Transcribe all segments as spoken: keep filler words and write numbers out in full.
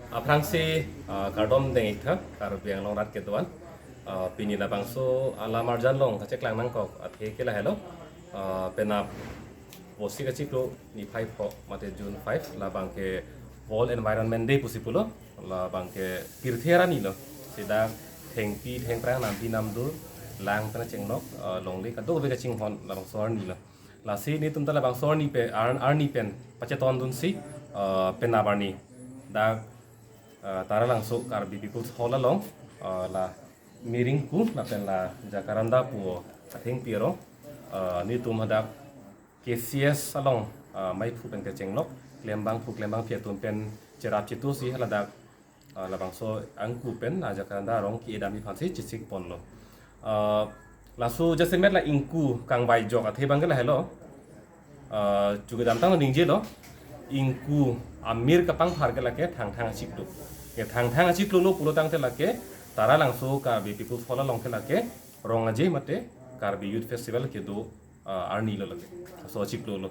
Aphrangsi, ah, kardom deng-ik tha, Karbi Anglong rat kedo-an. Ah, pini labangso alam arjan along kacheklang nangkok athe ke lahelo. Ah, penap Vosi kachiklo niphai pho mate June five, labang ke World Environment Day pusi pulo, labang ke pirthe arni lo. Seta thengpi thengphrang, nampi namdur, lang pen chenglok, ah, longle kadokave kachinghon labangso arni lo. Lasi netum ta labangso arni pe, ar-, arni pen pachetondunsi, ah, penap arni dak, ah, Taralangso Karbi People's Hall along, ah, la Miringku lapen la Jacaranda pu athengpi arong, ah, netum hadak K C S along, ah, maiphu pen kachenglok, klembangphu klembangphi atum pen cherap chetusi haladak, ah, labangso angku pen, ah, Jacaranda arong ke-edamji aphansi chesik ponlo. Ah, laso jasemet la ingku kangvai jok athe abang ke lahelo. Ah, chu kedamtang ningjelo, ingku amir kapangphar ke lake Thangthang achiklo. Ke Thangthang achiklo lo pulo tangte lake Taralangso Karbi People's Hall along ke lake Rong Aje mate Karbi Youth Festival kedo, ah, arni lo lake. So achiklo lo.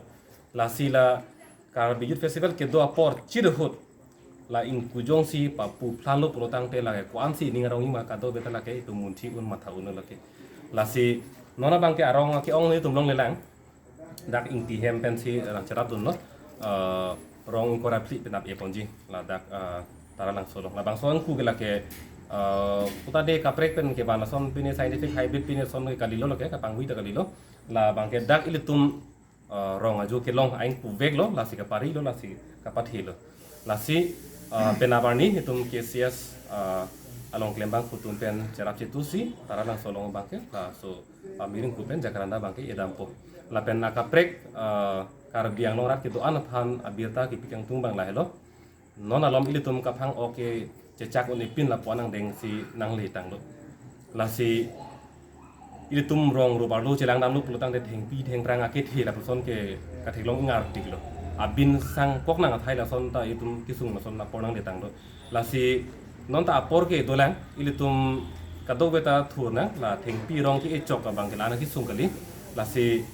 Lasi la Karbi Youth Festival kedo apor chirhut la ingku jongsi papu phlan lo pulo tangte lake ko-ansi ning arongji ma kadokave ta lake itum munthi un matha un lake. Lasi non abang ke arong ke-ong netum longlelang. Dak Ingti hem pensi lang cherapdunlo. Eh, rong ingkoi ra phli penap e ponji ladak, eh, Taralangso along. Labangso angku ke lake, eh, kota de kaprek pen kevan ason pine scientific hybrid pine ason ke kalilo lake, kapangvoi ta kalilo. Labang ke dak ilitum, eh, rong ajo kelong aingkuvek lo, lasi kaparilo, lasi kapathelo. Lasi, eh, penap arni netum K C S, eh, along klembangphu atum pen cherap chetusi Taralangso along abang ke, laso, eh, Miringku pen Jacaranda abang ke edampo. Lapen akaprek, eh, Karbi Anglong rat kedo-an aphan abirta kipi kangtung abang lahelo. Non alom ilitum kaphang-ok ke chechak un-e pin lapu-an angdengsi nangletanglo. Lasi ilitum rong rup arlo chelangdamlo pulo tangte thengpi thengphrang akethe lapuson ke katheklong ingartiklo. Abin sangkok nang athai lason ta itum kesung lason apor nangletanglo. Lasi non ta apor ke dolang, ilitum kadokave ta thurnang, la thengpi arong ke-e chok abang ke la nangkesung kali. Lasi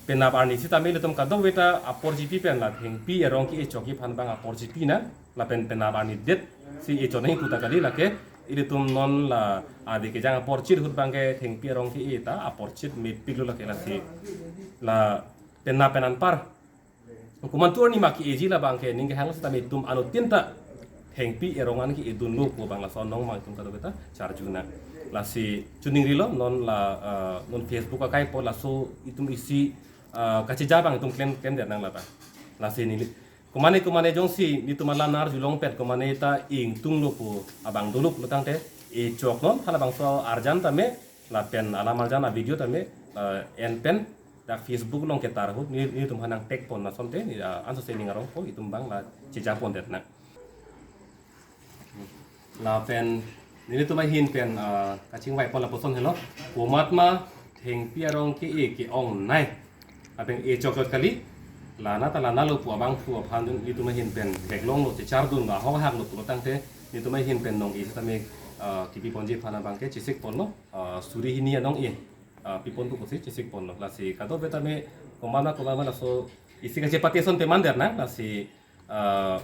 penap arni sitame ilitum kadokave ta apor chipi pen la thengpi arong ke-e chokji aphan abang apor chipi nang, lapen penap arni det si e chok nangji pu ta kali lake, ilitum non la adi kejang apor chirhut abang ke thengpi arong ke-e ta apor chit mepiklo lake. Lasi la penap pen anpar komantu arni ma ke-eji labang ke ning kehang sitame itum anuttin ta thengpi arong an ke-edunlo pu abang laso anong ma itum kadokave ta charju nang. Lasi chuning rilo non la, eh, non Facebook akai apot laso itum isi, eh, kacheja abang itum klem, klemdet nang lata. Lasi neli komane komane jongsi netum alam arjulong pet komane ta ingtunglo pu abang dolo pulo tangte e chok non halabangso arjan tame lapen alam arjan a-video tame, eh, en pen dak Facebook along ketar ahut ne, netum aphan nang tag pon asonte ne, ah, anso se ning arongpo, itum abang la cheja pondet nang. Lapen netum ahin pen, ah, kachingvai pon lapuson helo. Komatma thengpi arong ke-e ke-ongnei, lapen e chok chot kali. Lana ta lanalo pu abangphu aphan netum ahin pen theklonglo, chechardunlo, ahok haklo pulo tangte netum ahin pen nong-e sitame, ah, kipi ponji aphan abang ke chesik ponlo. Ah, suri hini anong-e, ah, pipon pu pusi chesik ponlo. Lasi kadokave tame komatma komatma laso isi kachepate asonte mandet nang. Lasi, ah,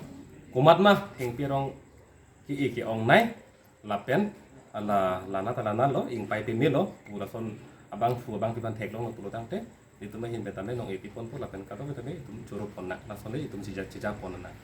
komatma thengpi arong ke-e ke-ongnei lapen la, lana ta lanalo, ingpai pemelo pu lason abangphu abangphi aphan theklonglo pulo tangte netum ahin pen tame nong-e piponpo lapen kadokave tame itum choro pon nang, lasonle itum cheja, cheja pon nang.